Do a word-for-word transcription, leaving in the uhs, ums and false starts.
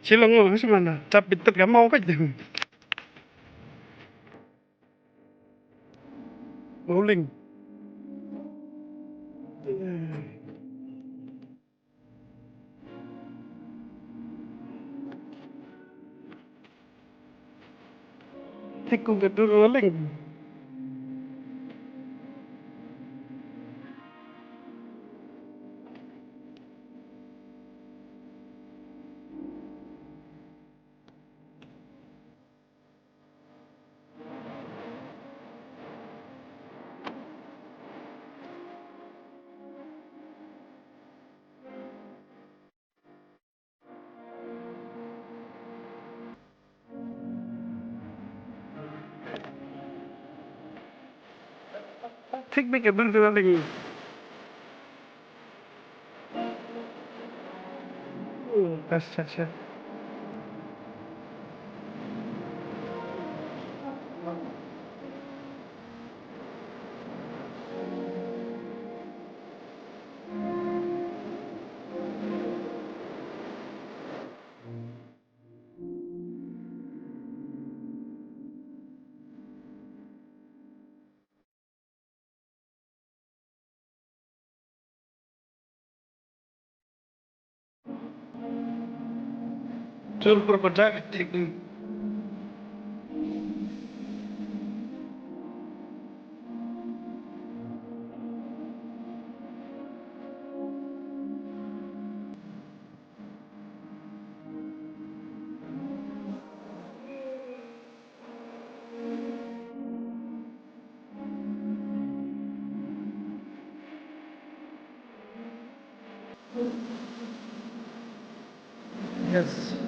Chi long, oh, sumana. Chap bitit ka mau ka jeng. Rolling. Thik kum ka dur rolling. Thik beit ka dur ka dur lagi. Hmm, अच्छा, अच्छा। Chul pur pajak tik. Yes.